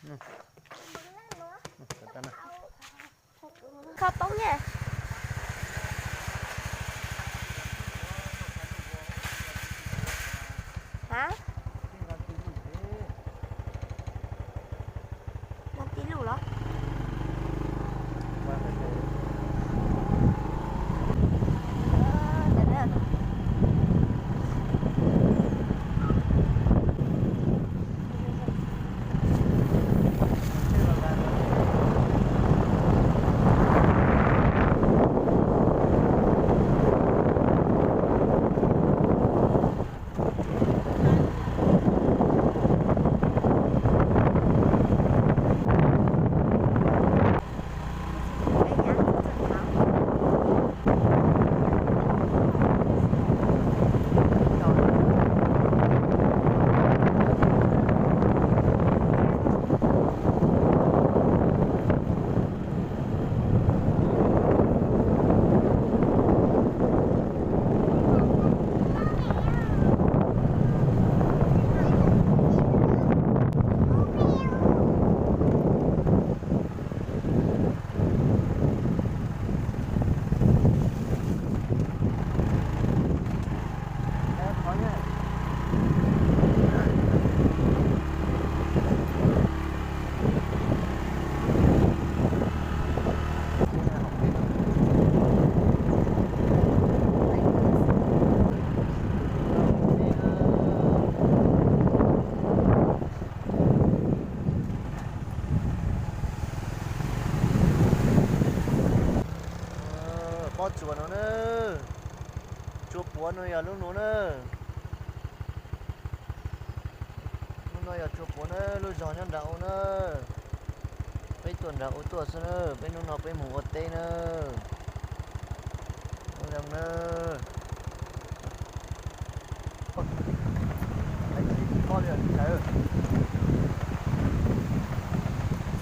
Kho poob ne. Hab? Nag tib lug los? Pob tsuas no na, tsua puav no yog lub nuav na. Lub no yog tsua puav na, lub zog nyob nram ub na. Peb tuaj nram ub tuaj xwb na, peb hnub no peb mus ua teb na. Ua zoo na.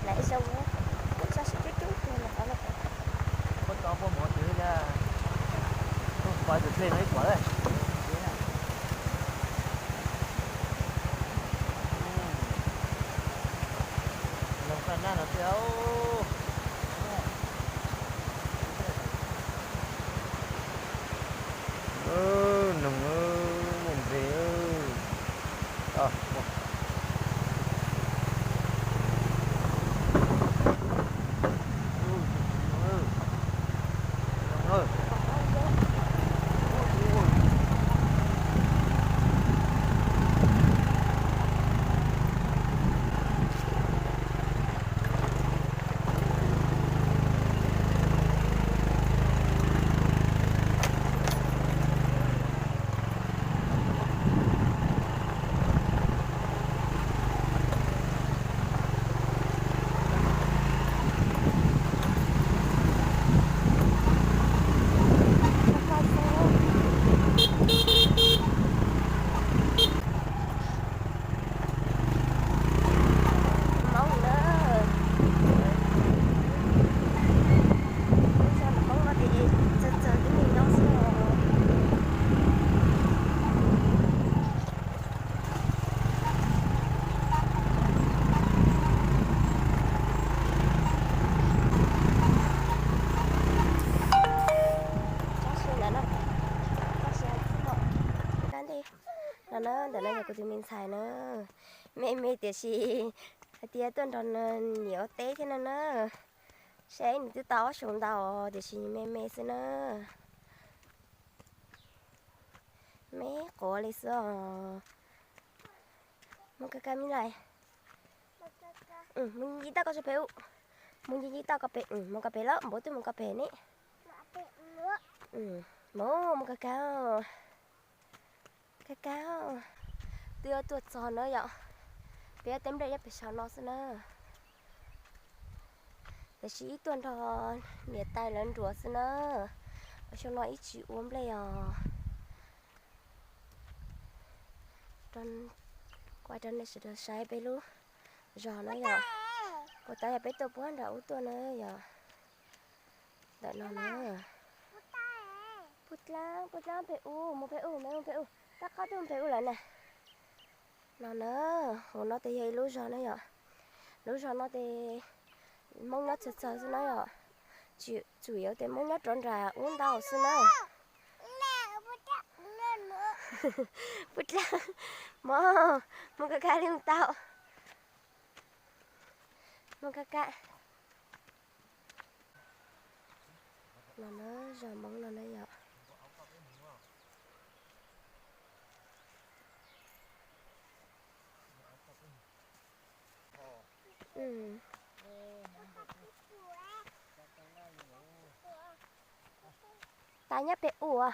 Lawv zoo, kuj tso siv coob coob tiag no. Koj tso poj mov twg na, koj pais tus dlej no ib puas lawm. Noog kaj nab no thiab. Noog, muaj npe. Hmoob na, lub zog Hmoob no ces txawg txawg tib neeg nyob xwb os. Tab sis ntawm no, tab sis ntawm no, ntawm no yog kuv tus me ntxhais na, me me tiam sis hais tias tuaj nrog niam ua teb thiab no na. Saib nws twb tau ob xyoos ntau tiam sis me me xwb na. Me quav li xwb os. Mus kawg kawg me ntxhais. Mus nce toj koj tso pem ub. Mus nce nce toj koj pem, mus koj pem lawm, npau twb mus koj pem ne. Mus, mus kawg kawg. Kawg kawg. Twb yuav tuaj txog na yom. Peb tej nplej nyob pem saum no xwb na. Tiam sis ib tuaj nrog niam tais lawv nruas xwb na. Xyoo no ib tsis ua nplej os. Kuv rau nej sawv daws saib peb lub zog na yom. Puas tas yog peb tuaj puag nram ub tuaj na yom. Ntawm no na. Puag dlaab, puag dlaab pem ub, mus pem ub, mus pem ub, tab qab twb mus pem ub lawm na. No na, hauv no tes yog ib lub zog na yom. Lub zos no ces Hmoob nyob txawg txawg xwb na yom. Tsuas yog tias Hmoob nyob rau nram ub ntau xwb na. Puas dlawb, Hmoob, Hmoob kaj kaj li tau. Hmoob kaj kaj. No na, zos Hmoob no na yom. Tas nyob pem ua.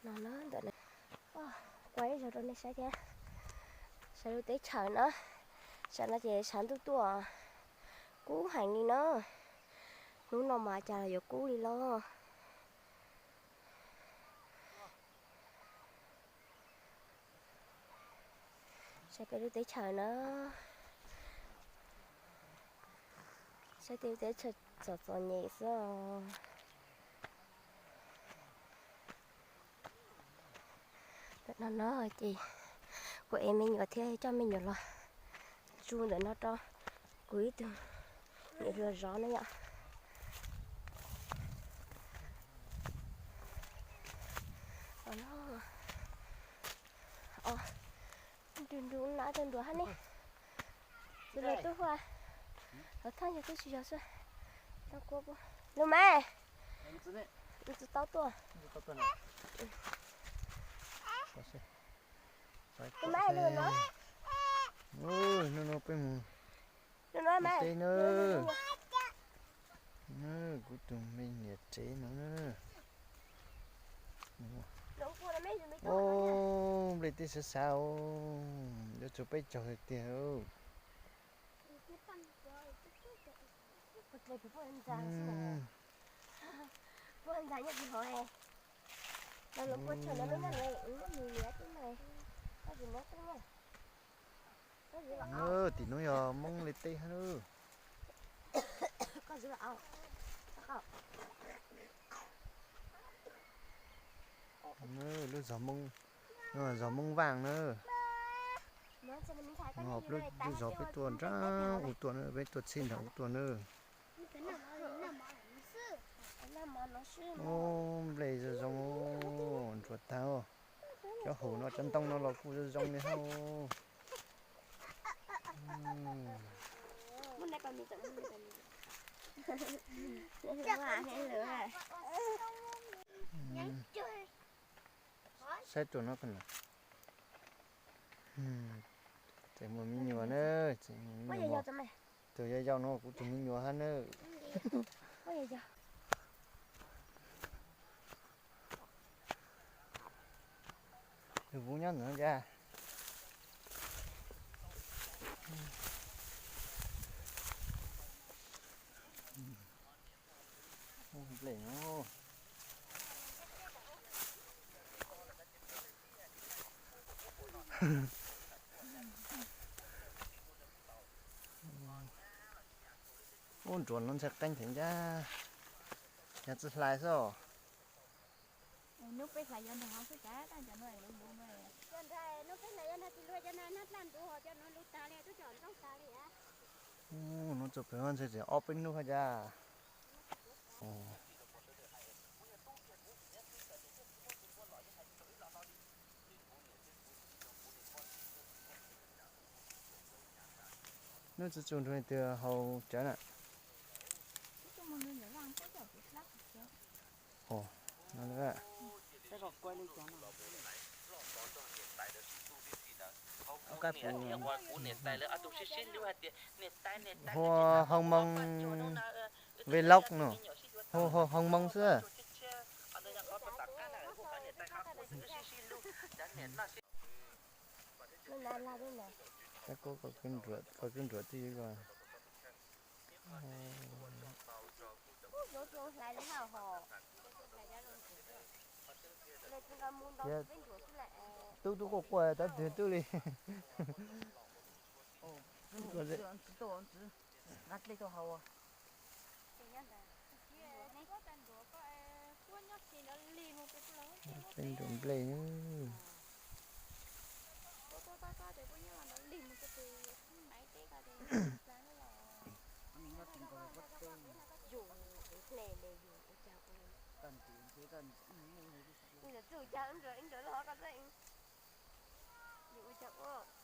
No na, ntawm no, kuv ib zaug rau nej saib thiab. Saib lub teb chaws na. Saum no ces sab ntuj tuaj kub heev li na. Hnub no mas cas los yuav kub li los. Saib peb lub teb chaws na. Saib tej lub teb chaws txom txom nyem xwb os. Ntawm no no ces kuv ev me nyuam thiab coj me nyuam los tso ntawm no rau kuv ib tug niam hluas zov na yom. Nrug nrug na, tug nruas hab ne. Txiv lus tub huaj, hauv thaj yog tub tsis yog xwb. Lus me, tsis tau tuaj. Lus me, lus no. Hnub no peb mus teb na. Kuv tus me niam tsev no na. Nplej tej xav xav, yuav tsum peb caug tiag tiag. Tim no yog Hmoob li tej hab. Lub zos Hmoob, zos Hmoob Vaj na. Ho lub zos peb tuaj nrag ub tuaj na, peb tuaj txhij nrag ub tuaj na. Ub, nplej zoo zoo, nruas tag. Cov hauv no cov ntoo no los kuj zoo zoo li hab. Saib tus no, tseem muaj me nyuam na, tseem muaj me nyuam. Tus yau yau no kuv tus me nyuam hab na. Tus vov nyob ntawm no cas. Nplej no. Ub, nruas no ntshai qeeb heev ncaj, yog tsis hlais xwb os. Ub, no txog pem ntshai tseem ob peb hnub hab cas. Nub txu tsu nrug twg haus cawv na? Hua hoo moo vlog no, hoo moo xwb. Qhov kwv nruam twb yuav tub tub quaj quaj tab twg twb li. Peb nruam nplej.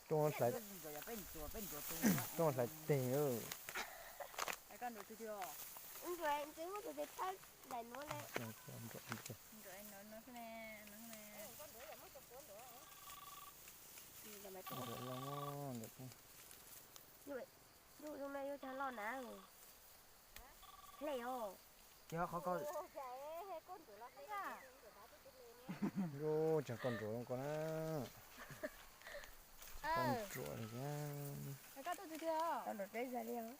Tuaj hlais, tuaj hlais teg. Nruam no, nruam no. Yus no yus cog loj na. Hle os. Yus cog koj nruam ko na. Koj nruam li thiab. Koj nruam teb zag li os.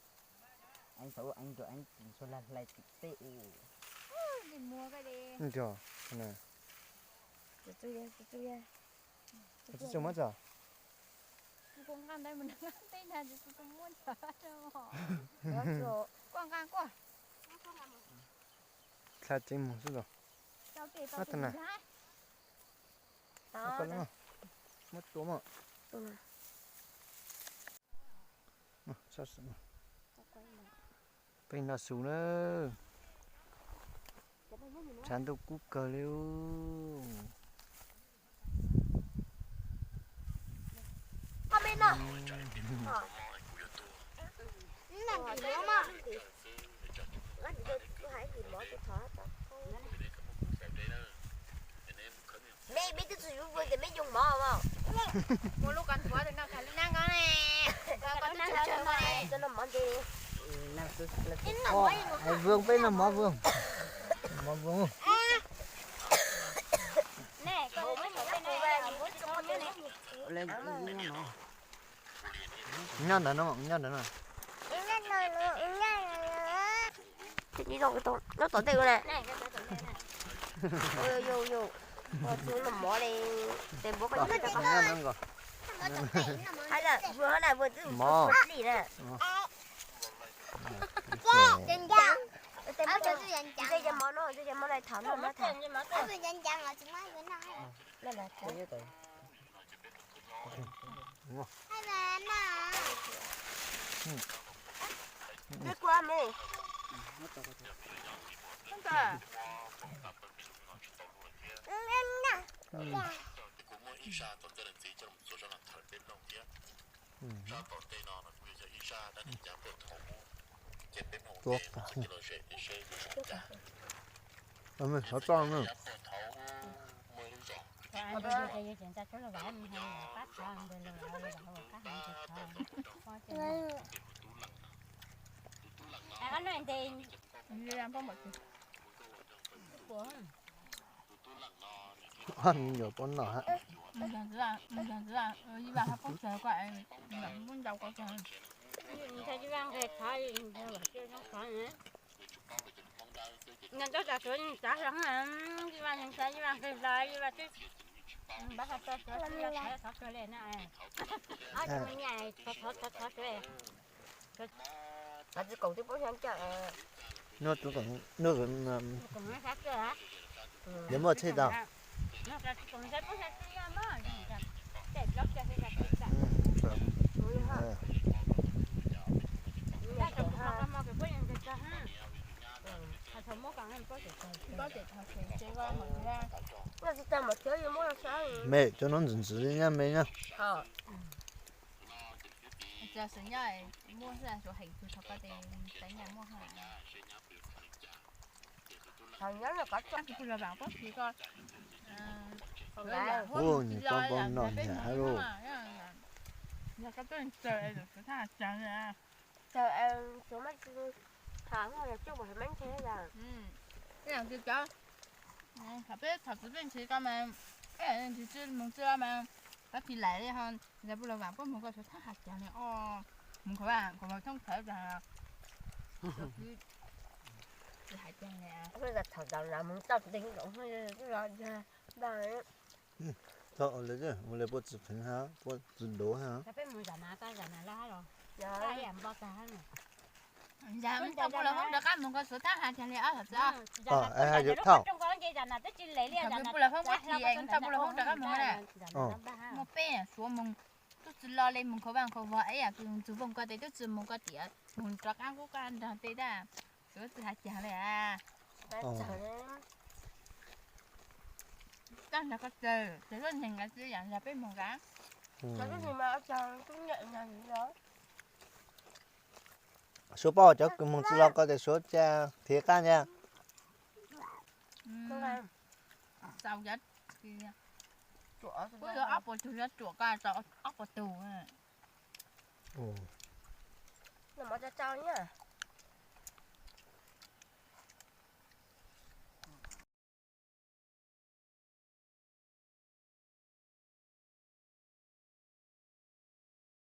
Ev tau ev nruam ev txhua lag hlais tim tej u. Nco na. Txug txug muab tso. Dlha ceev mus xwb los. Ab tag na. Muab tua mas. Peb noj su na. Tshav ntuj kub kawg li. Mej, mej twb tsis yuav vwm tes mej yoo mov os. Mus lub koj nthuav tus no tham li nab ko ne. Koj twb tsis tshua mov ne. Vwm peb noj mov vwm. Mov vwm. Nyob ntawm no, nyob ntawm no. Nyob tom tej ua na. Tsis noj mov li, tes npuab koj nyob tom. Hais lawm, vwm hov na, vwm twb mov li na. Mov no, mov no tham no. Tuab qab. Mej, qhov toj na. Ob me nyuam poob noj hab. Nuj tus, nuj, yuav muaj tsheb tau. Me, cov no ntxim ntxim li nyab me na. Ua, nws poob poob noj nyam hab lauj. Thaum peb txhom txwv peb ntshis ko mas, ntshis tsi mus tsi mas, pab phis laim li ho, yog pub los vaam puab moog ko suav thaab has caag le os, moog khaum vaam khaum vaam thoob thaum thaum txwv hais caag le. Thaum ntawd moog tau nteeg nkaus, txhob ua le, ua le puab tsi kheev hab puab tsi duav hab. Thaum peb moog zam nas, zam nas lawm hab los, zam tau puab los hoob rov qab moog ko suav thaab has caag le os thaum txwv. Thaum peb puab los hoob puab tsi es thaum puab los hoob rov qab moog na. Muaj peb suav moog tub Tsis los li mus khaus vaj khaus vog ib yam kws txug voog ko tes tub tsi mus ko tias mus rov qab qub qab nrog tej dab, suav tsi has caag li a. Tag nrho ko taw, tsis lub neeg nkaus tsi yam nrog peb moog nkaus. Suav paub cov kws moog tsi los ko tes suav tsa thib qab ntag. Kuv yuav ob puas tug, yuav ruam ko tau ob puas tug.